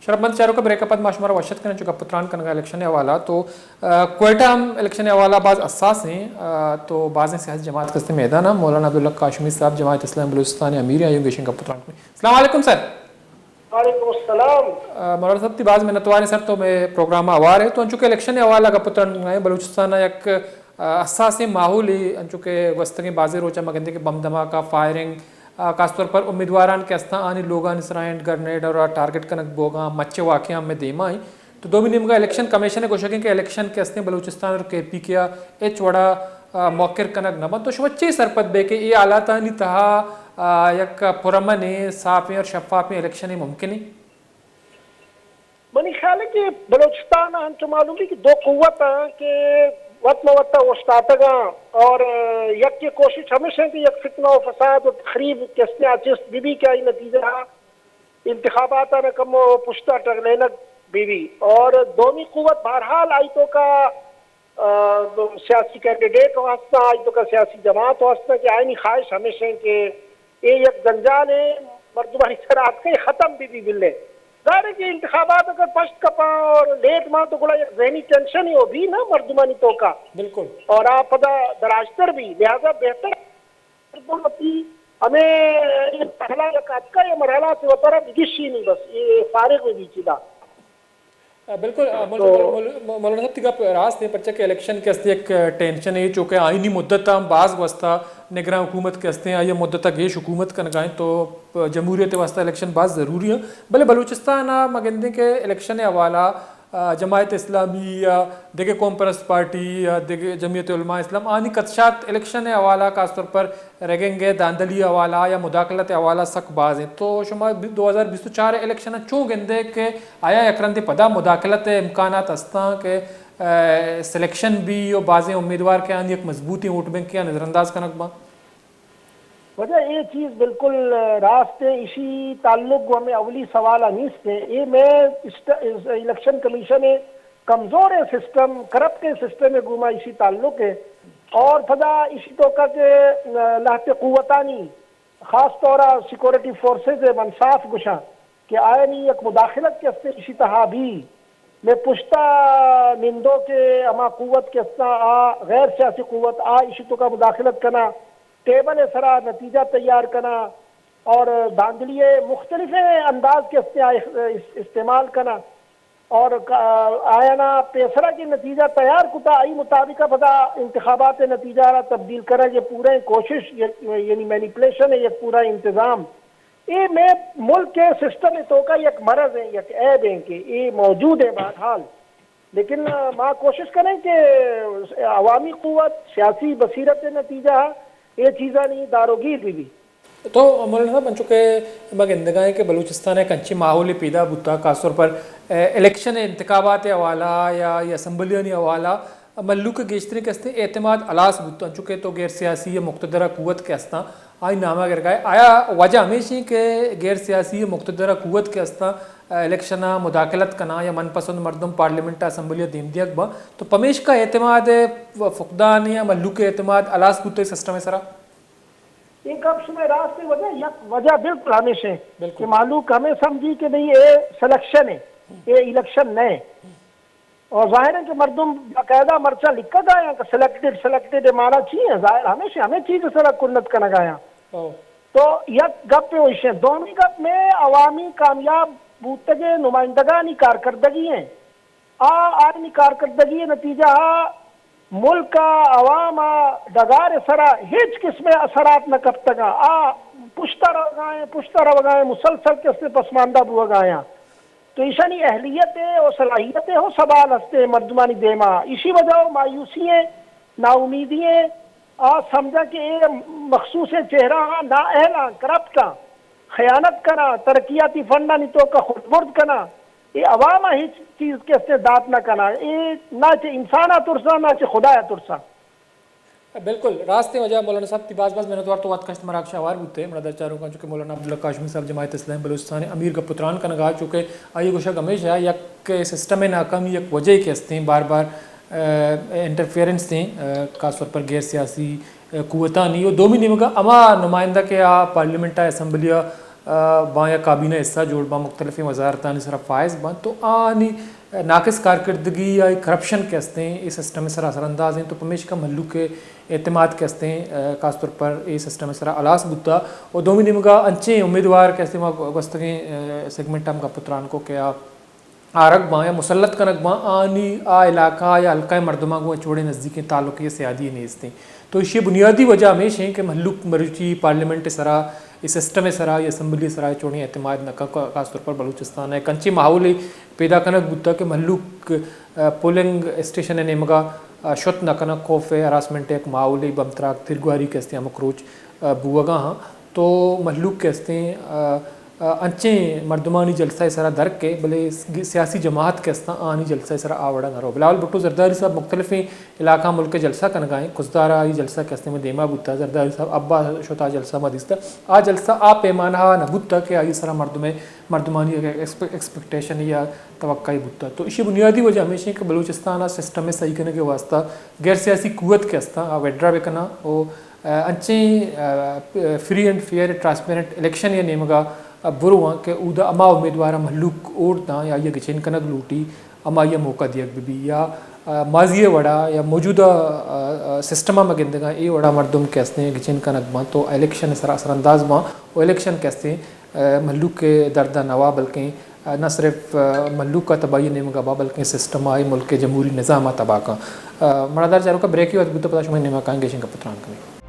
شرپمند چاروکاں، بریک ءَ پد ما شمارا وش اتک کنیں، چونکہ پتران کنگ ءَ الیکشن ءِ حوالہ تو، آ، کوئٹہ ہم الیکشن ءِ حوالہ باز حساس ایں، آ، تو بازیں سیاسی جماعت کہ استیں میدان ءَ، مولانا عبدالحق ہاشمی صاحب جماعت اسلامی بلوچستان ءِ امیر ایں، آئی ءَ گیشیں گپ ءُ تران کنیں۔ السلام علیکم سر۔ وعلیکم السلام۔ آ، مولانا صاحب، تئی باز منتوار ایں سر، تو مئے پروگرام ءَ ہوار ئے۔ تو انچو کہ الیکشن ءِ حوالہ گپ ءُ تران کنگ ءَ ئے، بلوچستان ءَ یک، آ، حساسیں ماحولے، انچو کہ گوستگیں بازیں روچاں ما گندیں کہ بم دھماکہ، فائرنگ، آ، خاص طور پر امیدواراں کہ استاں، آنی لوگانی سرا ہینڈ گرنیڈ ءُ ٹارگٹ کنگ بوگاں، مچ ءِ واقعہ ہمے دیما ایں۔ تو دومی نیمگا الیکشن کمیشن ءِ گوشگ ایں کہ الیکشن کہ استیں بلوچستان اور کے پی کے ءَ ہچ وڑا، آ، موخر کنگ نہ بنت۔ تو شما چے سرپد بے کہ اے حالاتانی تہا، آ، یک پرامنیں، صافیں اور شفافیں الیکشنے ممکن ایں؟ منی خیال ایں کہ بلوچستان ءَ انچو معلوم ایں کہ دو قوت ایں کہ وت مہ وت ءَ اوشتاتگ ایں اور، آ، یکے کوشش ہمیش ایں کہ یک فتنہ ءُ فساد ءُ تخریب کہ استیں آ چست بہ بی کہ آئی نتیجہ انتخابات ءَ نہ کمو پشت ءَ ٹگلینگ بہ بی۔ اور دومی قوت بہرحال آئی توکا، آ، سیاسی کینڈیڈیٹ ہوں ہستاں، آئی توکا سیاسی جماعت ہوں ہستاں کہ آئینی خواہش ہمیش ایں کہ اے یک جنجالے مردمانی سرا اتکے ختم بہ بی بلے۔ ظاہر ایں کہ انتخابات اگر پشت کپاں اور لیٹ ماں تو گڑا یک ذہنی ٹینشن ہی ہو بی نا مردمانی توکا۔ بالکل۔ اور آ پدا دراجتر بی، لہذا بہتر مردم وتی ہمے اے مرحلہ یک اتکا، اے مرحلہ سے وتارا بگشینی، بس اے فارغ بہ بی چدا۔ آ، بالکل، آ، مول-، تو مول-، مول-، مولانا صاحب، تئی گپ راست ایں، پرچا کہ الیکشن کہ استیں یک ٹینشن ایں، چونکہ آئینی مدت ہم باز گوستا، نگراں حکومت کہ استیں، آئی مدت گیش حکومت کنگا ایں، تو جمہوریت واسطہ الیکشن باز ضروری ایں۔ بلے بلوچستان ءَ ما گندیں کہ الیکشن ءِ حوالہ، آ، جماعت اسلامی یا دگہ قوم پرست پارٹی یا دگہ جمعیت علماء اسلام، آنی خدشات الیکشن ءِ حوالہ، خاص طور پر ریگنگ ءِ، دھاندلی ءِ حوالہ یا مداخلت ءِ حوالہ سک باز ایں۔ تو شما بی-، دو ہزار بیست ءُ چار الیکشن ءَ چون گندے کہ آیا یک رندے پدا مداخلت ءِ امکانات ہستاں کہ، آ، سلیکشن بی ءُ بازیں امیدوار کہ آنی یک مضبوطیں ووٹ بینکے ءَ نظر انداز کنگ باں؟ واجہ، اے چیز بالکل راست ایں، اشی تعلق گوں ہمے اولی سوال ءَ نیست ایں۔ اے مئے اسٹ-، الیکشن کمیشن ءِ کمزوریں سسٹم، کرپٹیں سسٹم ءِ گوما اشی تعلق ایں۔ اور پدا اشی توکا کہ لہتے قوتانی، خاص طور ءَ سیکورٹی فورسز ءَ من صاف گوشاں کہ آیانی یک مداخلت کہ استیں اشی تہا بی، مئے پشتا نندوکیں ہما قوت کہ استاں، آ غیر سیاسی قوت، آ اشی توکا مداخلت کناں، ٹیبل ءِ سرا نتیجہ تیار کناں اور دھاندلی ءِ مختلفیں انداز کہ استیں آ اخ-، اس-، استعمال کناں اور کا-، آیانا پیسرا کہ نتیجہ تیار کتا، آئی مطابق پدا انتخابات ءِ نتیجہ را تبدیل کنگ ءِ پوریں کوشش، یک-، یعنی مینیپولیشن ءِ یک پورا انتظام۔ اے مئے ملک ءِ سسٹم ءِ توکا یک مرض ایں، یک عیب ایں کہ اے موجود ایں بہرحال۔ لیکن، آ، ما کوشش کنیں کہ عوامی قوت، سیاسی بصیرت ءِ نتیجہ ءَ اے چیزانی داروگیر بہ بی۔ تو مولانا صاحب، انچو کہ ما گندگا ایں کہ بلوچستان ءَ یک انچیں ماحولے پیدا بوتا، خاص طور پر، آ، الیکشن ءِ انتخابات ءِ حوالہ یا، یا اسمبلیانی حوالہ، مھلوک ءِ گیشتریں کہ استیں اعتماد ہلاس بوت، انچو کہ تو غیر سیاسی یا مقتدرہ قوت کہ استاں، آئی نام ءَ گرگا ئے۔ آیا وجہ ہمیش ایں کہ غیر سیاسی یا مقتدرہ قوت کہ استاں، الیکشن ءَ مداخلت کناں یا من پسند مردم پارلیمنٹ ءَ، اسمبلی ءَ دیم دیگ باں، تو پمیشکا اعتماد ءِ فقدان یا مھلوک ءِ اعتماد ہلاس بوت اے سسٹم ءِ سرا؟ اے گپ شمئے راست ایں، وجہ، یک وجہ بالکل ہمیش ایں بالکل۔ کہ مھلوک ہمے سمجھی کہ بھئی اے سلیکشن ایں، اے الیکشن نہ ایں۔ اور ظاہر ایں کہ مردم باقاعدہ مرچاں لکھگا ایں کہ سلیکٹڈ، سلیکٹڈ ءِ معنی چی ایں؟ ظاہر ہمیش ایں، ہمے چیز ءِ سرا کنت کنگا ایں۔ او۔ تو یک گپ ایش ایں۔ دومی گپ مئے عوامی کامیاب بوتگیں نمائندگانی کارکردگی ایں۔ آ، آیانی کارکردگی ءِ نتیجہ ءَ ملک ءَ، عوام ءَ، ڈگار ءِ سرا ہچ قسم ءِ اثرات نہ کپتگاں۔ آ پشت ءَ روگا ایں، پشت ءَ روگا ایں، مسلسل کہ استیں پسماندہ بوگا ایں۔ تو ایشانی اہلیت ءِ و صلاحیت ءِ ہو سوال ہستیں مردمانی دیما۔ ایشی وجہ و مایوسی ایں، ناامیدی ایں، آ سمجھاں کہ اے مخصوصیں چہرہ آں، نااہل آں، کرپٹ آں، خیانت کناں، ترقیاتی فنڈانی توکا خردبرد کناں، اے عوام ءَ ہچ چیز کہ استیں دات نہ کناں، اے نہ چہ انسان ءَ ترساں، نہ چہ خدا ءَ ترساں۔ بالکل راستیں واجہ مولانا صاحب، تئی باز باز منتوار تو وت کشت مراگش آوار بوتے۔ مڑا در چاروکاں چونکہ مولانا عبدالحق ہاشمی صاحب جماعت اسلامی بلوچستان ءِ امیر گپ و تران کنگا، چونکہ آئی گوشگ ہمیش ایں یک سسٹم ءِ ناکامی یک وجہ کہ استیں بار بار، آ، انٹرفیئرنس ایں، آ، خاص طور پر غیر سیاسی، آ، قوتانی و دومی نیمگا ہما نمائندہ کہ آ پارلیمنٹ ءَ، اسمبلی ءَ باں یا کابینہ حصہ جوڑ باں، مختلفیں وزارتانی سرا فائز باں، تو آنی ناقص کارکردگی یا کرپشن کہ استیں اے سسٹم سرا اثر انداز ہیں، تو پمیشکا مہلوک اعتماد کہ استیں خاص طور پر اے سسٹم سرا ہلاس بوتا۔ اور دومی نیمگا انچیں امیدوار کہ استیں، ما گوستگیں سیگمنٹ ہم گپ تران کو کہ آ آرگ باں یا مسلط کنگ باں، آنی آ علاقہ یا حلقہ مردماں گوں چوڑیں نزدیکیں تعلق یا سیادی نیستیں۔ تو ایشی بنیادی وجہ ہمیش ہیں کہ مہلوک مروچی پارلیمنٹ سرا، اے سسٹم سرا یا اسمبلی سرا چوڑیں اعتماد نہ کن، خاص طور پر بلوچستان ہے کنچی ماحول پیدا کنگ بوتا کہ مہلوک پولنگ اسٹیشن نیمگا شت نہ کنگ، خوف ہے، ہراسمنٹ ایک ماحول بمتراک تیرگواری کہ استیں ہمک روچ بوگا ہاں۔ تو مہلوک کہ استیں انچیں مردمانی جلسہ سرا درک ہے، بلے سیاسی جماعت کہ استاں آنی جلسہ سرا آ وڑا نہ رو۔ بلاول بھٹو زرداری صاحب مختلفیں علاقہ ملک جلسہ کنگا ہیں، کزدارا آئی جلسہ کہ استیں میں دیما بوتا، زرداری صاحب ابا شتا جلسہ ما دیستا۔ آ جلسہ آ پیمانہ نہ بوتا کہ آئی سرا مردم مردمانی ایکسپیکٹیشن یا توقع بوتا۔ تو ایشی بنیادی وجہ ہمیش ہیں کہ بلوچستان سسٹم صحیح کرنے کے واسطہ غیر سیاسی قوت کہ استاں آ وڈرا بکنا او انچیں free and fair transparent election یا نیمگا بروان کہ اودا ہما امیدوار مہلوک ووٹ داں یا یہ گچین کنگ لوٹی، ہما یہ موقع دیگ بی یا ماضی وڑا یا موجودہ سسٹم میں گندگا اے وڑا مردم کہ استیں گچین کنگ باں تو الیکشن سرا اثر انداز باں، و الیکشن کہ استیں مہلوک درداں نوا بلکیں نہ صرف مہلوک تباہی نیمگا با بلکیں سسٹم آئی ملک جمہوری نظام تباہ کن۔ مڑادار چاروکا بریکی وقت بوتا، پدا شما نیمگا کائیں گیشیں گپ تران کنیں۔